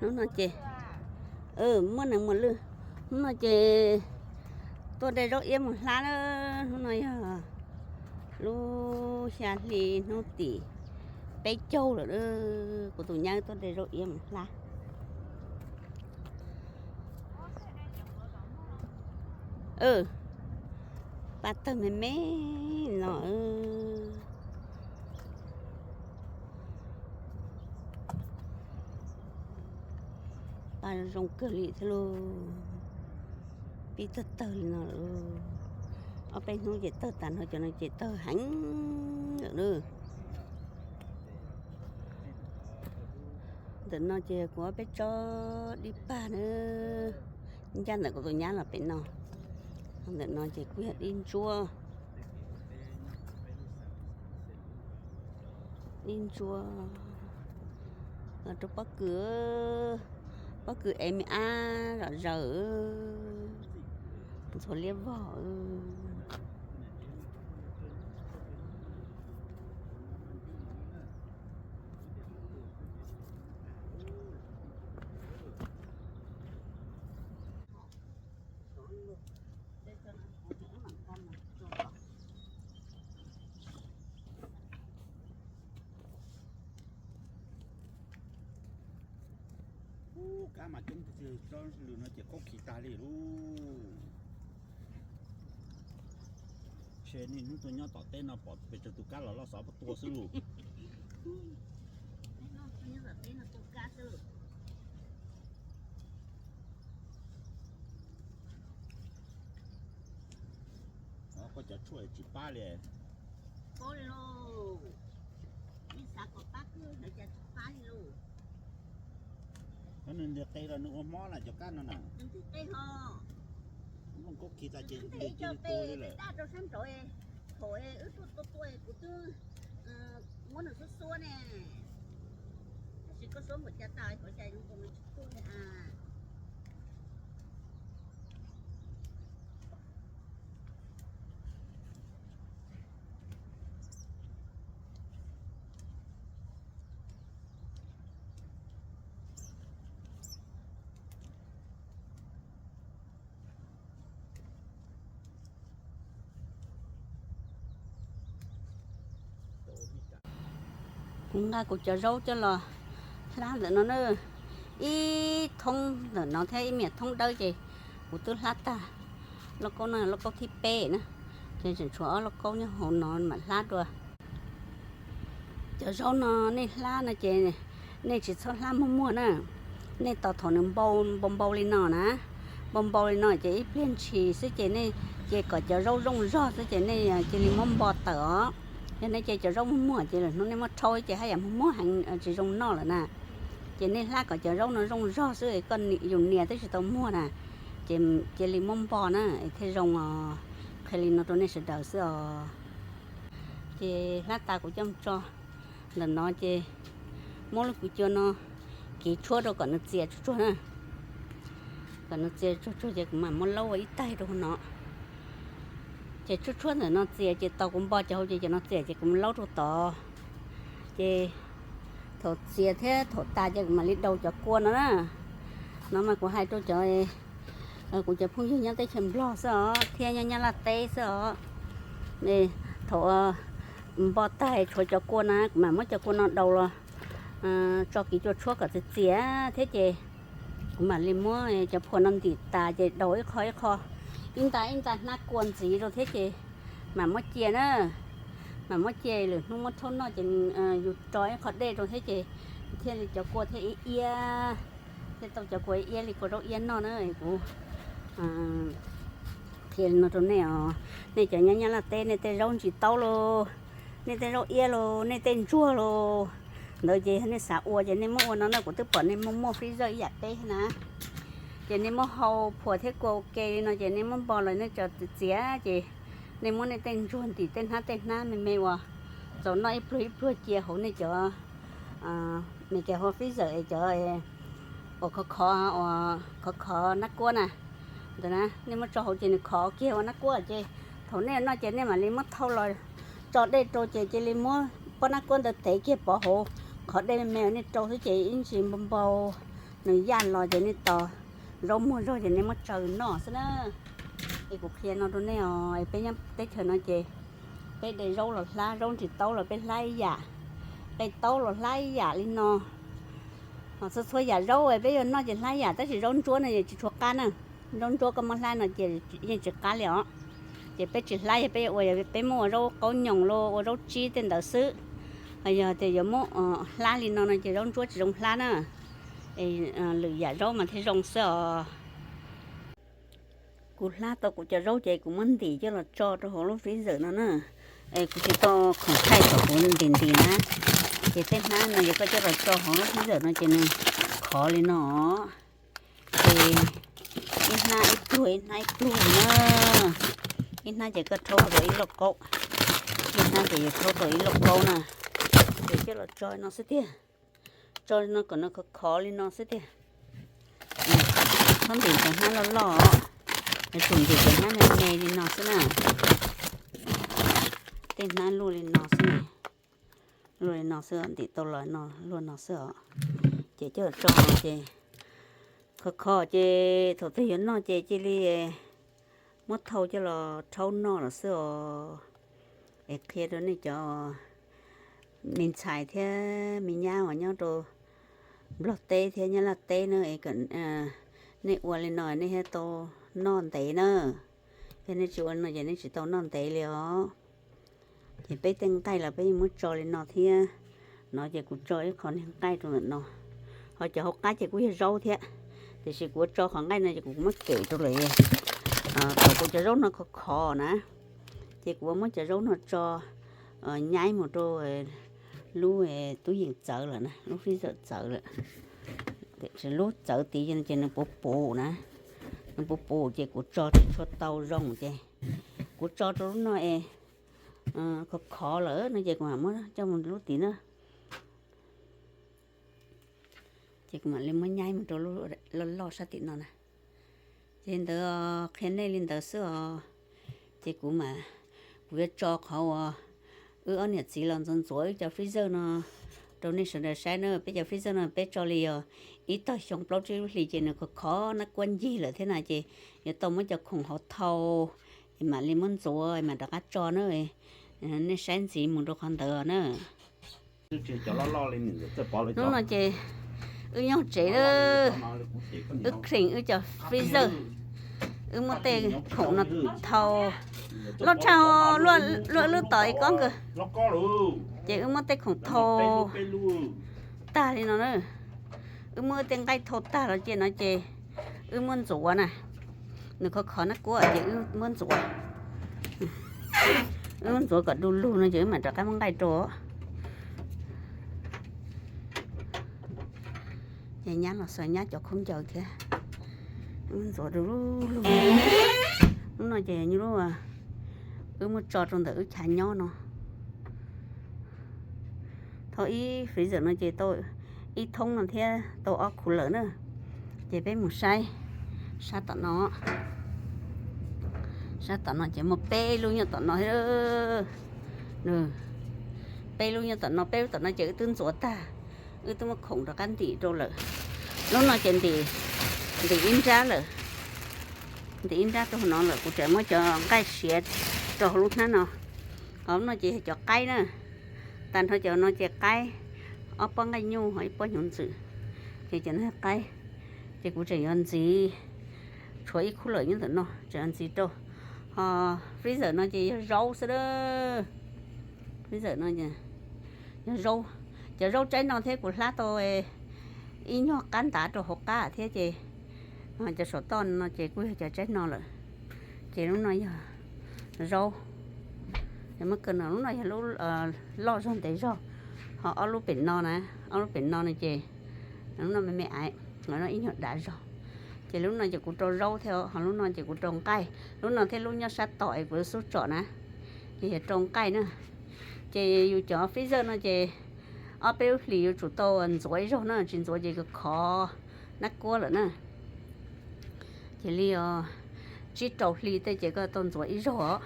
Hnub no ces, muaj neeg muaj lwj. Hnub no ces tuaj de zaub iab mus hlab na. Hnub no yog lub xya hli hnub tim peb caug lawm. Kuv tus nyab tuaj de zaub iab mus hlab. Paj tawg me me no. Paj zoo kawg li thiab lauj. Pib tawg tawg li no lawm. Ob peb hnub ces tawg tas no, cov no ces tawg heev lawm na. Ntawm no ces kuv ob peb tsob dib paj na, ncaj ntawm kuv tus nyab los pem no. Ntawm no ces kuj yog dib ntsuab, dib ntsuab los rau pob kws, pob kws ev me ab zom zaws, ntxhua liab vog. Ub, kab mas coob tiag tiag, tsob lws no ces khaub khi tag li lauj. Ntshe niaj hnub tuaj nyob tom teb no pom pes tsawg tus kab los loj xov tua xwb lauj. Koj cov tshuaj tsis pab li. Pab li lauj. Nej xav kom pab twb lawv cas tsis pab li lauj. Koj nws ntiag qe los nws ua mob na cov kab no na. Nws ntiag qe ho. Nplooj khaub khi tas ces ntiag cia li tuag li lawm. Daj rau sab nraud, thaum wb tuaj tua tua kuv twb muab nws xuab xuab ne. Tab sis koj xuab npaum cas tas, npaum cas zoo nkaus nws tsis tuag li a. Kuv nqa kuv cov zaub coj los hlab ntawm no na, ib thoob ntawm no thiab ib me nyuam thoob dawb ces kuv twb hlab tag. Lauj kaub no lauj kaub thib peb na, ces tseem tshuav ob lauj kaub nyob hauv no mam hlab dua. Cov zaub no nej hlab no ces nej tsis txhob hlab muag muag na. Nej tos thaum nws npau npau npau li no na, npau npau li no ces ib pliag ntshis xwb ces nej cia kom cov zaub zoo zog xwb ces nej cia li muab npo tawm os. Yog nej cia cov zaub muag muag ces lwm hnub nej muab rhaub ces haj yam muag muag heev tsis zoo noj lawm na. Ces nej hlab kom cov zaub no zoo zog xwb, koj yus nias twb tsis tau muag na, ces cia li muab npo na thiaj zoo os. Qhia li no rau nej sawv daws xwb os. Ces hlab tas kuv coj mus tso ntawm no ces muab lub kws cua no kev tshuab rau kom nws txias tsuag tsuag na. Kom nws txias tsuag tsuag ces kuv mam muab laub ua ib taig rau hauv no. Ces tshuab tshuab ntawm no txias ces tau kuv npo cov hauv ces cov no txias ces kuv muab laub rau tod. Ces thaum txias thiab thaum tas ces kuv mam li daus cov kua no na. No mas kuv hais rau cov, kuv cov phooj ywg nyob teb chaws Nplog xwb os thiab nyob Nyab Laj teb xwb os. Thaum npo tag tshuav cov kua na kuv mam muab cov kua no daus los tso kev cua tshuab kom txias txias thiab ces kuv mam li muab cov phua no ntim tas ces daus ib qho ib qho, ib nta ib nta hnab kua ntxiv rau thiab ces mam muab cia na. Mam muab cia lwm hnub muab rhaub noj ces yus tso ib qho dej rau thiab ces thiaj li cov kua thiaj iab iab, thiaj tau cov kua iab li kua zaub iab noj na. Kuv qhia li no rau nej os, nej cov nyob Nyab Laj teb nej tej zaub ntsis taub los, nej tej zaub iab los, nej tej ntsuag los ntawd ces nej xav ua ces nej muab ua no na. Kuv twb pom nej muaj muaj freezer ib yam peb na, ces nej muab hau phua thiab kua ua ke li no ces nej muab npo los nej tso txias txias ces nej muab nej tej ntsuag ntim tej hnab tej hnab me me uas txaus noj ib pluag ib pluag cia hauv nej cov me cov hauv freezer es cov uas khov khov, uas khov khov nab kuab na. Ntawd na nej muab tso hauv ces nws khov kiag ua nab kuab ces thaum nej noj ces nej mam li muab thau los tso dej rau ces cia li muab pob nab kuab ntawd tev kiag pov hauv qhov dej me me uas nej rau xwb ces ib ntsis npau npau Nws yaj los ces nej tos zaub muag zog ces nej muab tsaws noj xwb na. Es kuv qhia no rau nej os, peb nyob teb chaws no ces peb de zaub los hlab, zaub ntsis taub los peb hlab ib yam, qe taub los hlab ib yam li no. Ho txhua txhua yam zaub peb yuav noj ces hlab yam, tab sis zaub ntsuab no yeej tsis tshua qab na. Zaub ntsuab koj muab hlab no ces yeej tsis qab li os. Ces peb tsis hlab, yog peb yuav ua, peb muab ua zaub qaub nyoos los ua zaub tsib tej ntawd xwb. Ho yog tias yuav muab hlab li no no ces zaub ntsuab tsis zoo hlab na. Es lwm yam zaub mas thiaj zoo xwb os. Kuv hlab tau kuv cov zaub ces kuv muab ntim coj los tso rau hauv lub freezer no na. Es kuv tsis tau khoom thaij kom kuv ntim ntim na. Ces tej hnab no yog koj coj los tso hauv lub freezer no ces nws khov li no. Ces ib hnab ib pluag, ib hnab ib pluag na. Ib hnab ces koj rhaub tau ib lauj kaub, ib hnab ces yus rhaub tau ib lauj kaub na. Ces coj los tso no xwb tiag. Tso no kom nws khov khov li no xwb tiag. Txhob ntim cov hnab loj loj, yuav tsum ntim cov hnab me me li no xwb na. Tej hnab luaj li no xwb, luaj li no xwb, ntim tau los no luaj no xwb os. Ces coj tso ces khov khov ces thaum twg yuav noj ces cia li muab thau coj los rhaub noj lawm xwb os. Es qhia rau nej cov me ntxhais thiab me nyab uas nyob rau Nplog teb thiab Nyab Laj teb na, nej ua li no nej thiaj tau noj ntev na. Yog nej tsis ua li no ces nej tsis tau noj ntev li os. Ces peb tej nqaij los peb yeej muab tso li no thiab. No ces kuv tso ib qho niag nqaij rau ntawm no. Ho cov hauv qab ces kuj yog zaub thiab, tiam sis kuv tso qhov nqaij no ces kuv muab kem rau lawm. Thaum kuv cov zaub no khov khov na, ces kuv muab cov zaub no tso nyaib mus rau lub tub yees txawv lawm na, lub freezer txawv lawm. Lub txawv tid ces nws puv puv na, nws puv puv ces kuv tso tsis tshua tau zoo ces kuv tso rau lub no es khov khov lawm no ces kuv mam muab coj mus lub tid na. Ces kuv mam li muab nyaib mus rau lub loj loj sab tim no na. Ces ntawd qhia nej li ntawd xwb os. Ces kuv mam, kuv yuav tso qhov uas wb ob niam txiv los ntxuav ntxuav wb cov freezer no rau nej sawv daws saib na. Peb cov freezer no peb tso li yog ib tog xyoo plaub tsib lub hlis ces nws khov khov nab kuab ncig lawm thiab na ces yuav tau muab cov khoom hauv thau es mam li muab ntxuav mam rov qab tso na. Nej saib ntxiv mus rau qhov ntawd na. Hnub no ces wb nyob tsev, wb clean wb cov freezer, wb muab tej khoom no thau, loj tshaj luaj wb lub tom kob nkawd, ces wb muab tej khoom thau tag li no na. Wb muab wb tej nqaij thau tag los ces no ces wb muab ntxuav na. Nws khov khov nab kuab ces wb muab ntxuav, wb muab ntxuav kom du lug no ces wb mam rov qab muab nqaij rau. Ces nyab los xaws nyab cov khaub ncaws thiab, wb muab ntxuav du lug. Lub no ces yog lub wb muab tso rau ntawm wb chav nyob no. Thau ib freezer no ces tau ib thoob no thiab tau ob khuv lawm na. Ces peb mus saib sab tom no. Sab tom no ces muaj peb lub nyob tom no thiab. Peb lub nyob tom no, peb lub tom no ces wb twb ntxuav tag, wb twb muab khoom rov qab ntim rau lawm. Lub no ces ntim ib nrab lawm, ntim ib nrab rau hauv no lawm, kuv tseem muab cov nqaij siav rau hauv lub hnab no. Hauv no ces yog cov qaib na, tag nrho cov no ces qaib, ob pob nqaij nyuj ho ib pob hnyuv ntxwm, ces cov no yog qaib. Ces kuv tseem yuav ntxiv, tshuav ib khub lawm nyob ntawm no tseem yuav ntxiv rau. Ho freezer no ces yog zaub xwb a. Freezer no yog zaub, cov zaub tsaib no thiab kuv hlab tau ib nyuag qab ntav rau hauv qab thiab ces cov saum toj no ces kuj yog cov tsaib no lawm. Ces lub no yog zaub, muab kaw no, lub no yog lub loj zog ntev zog. Ho ob lub pem no na, ob lub pem no no ces lub no me me aiv, lub no ib nyuag dav zog. Ces lub no ces kuv rau zaub thiab, ho lub no ces kuv rau nqaij. Lub no thiab lub nyob sab tom es kuv xub tsom na, ces yog rau nqaij na. Ces yus cov freezer no ces ob peb lub hlis yuav tsum tau ntxuav ib zaug na, tsis ntxuav ces khov nab kuab lawm na. Ces li os, tsib rau hli tej ces koj tau ntxuav ib zaug os.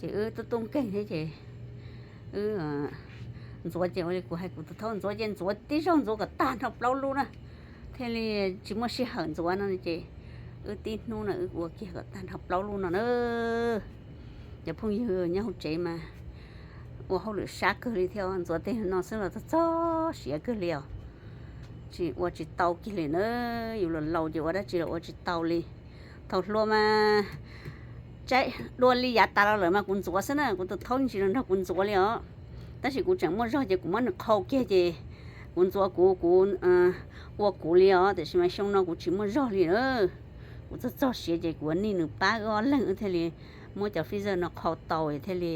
Ces wb tub tub nkeeg thiab ces wb ntxuav ces ua li kuv hais, kuv tus thaub ntxuav ces ntxuav tib zaug ntxuav kom tag nrho plaub lub na. thiaj li tsis muaj sij hawm ntxuav no ces wb tib hnub no wb ua kiag kom tag nrho plaub lub no na. Cov phooj ywg nyob hauv tsev mas ua hauj lwm sab kawg li thiab, ntxuav tej no xwb los txog txog siav kawg li os. Tsis ua tsis tau kiag li na, yus los laus ces ua dab tsi los ua tsis tau li. Thaum hluas mas tsaib dua li yav tas los lawm mas kuv ntxuav xwb na, kuv tus thaub ntsis los nrog kuv ntxuav li os. Tab sis kuv tseem muaj zog ces kuv muab nws qhau kiag ces kuv ntxuav kuv, kuv ua kuv li os. Tiam sis mas xyoo no kuv tsis muaj zog li na, kuv txog txog siav ces kuv nij nws pab wb ob leeg wb thiaj li muab cov fixer no qhau tau thiaj li,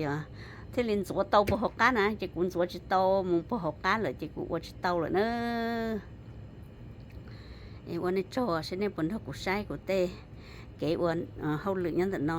thiaj li ntxuav tau puag hauv qab na, ces kuv ntxuav tsis tau mus puag hauv qab lawm ces kuv ua tsis tau lawm na. Ua nej tsaug saib nej puas nrog kuv saib kuv tej kev ua hauj lwm nyob ntawm no.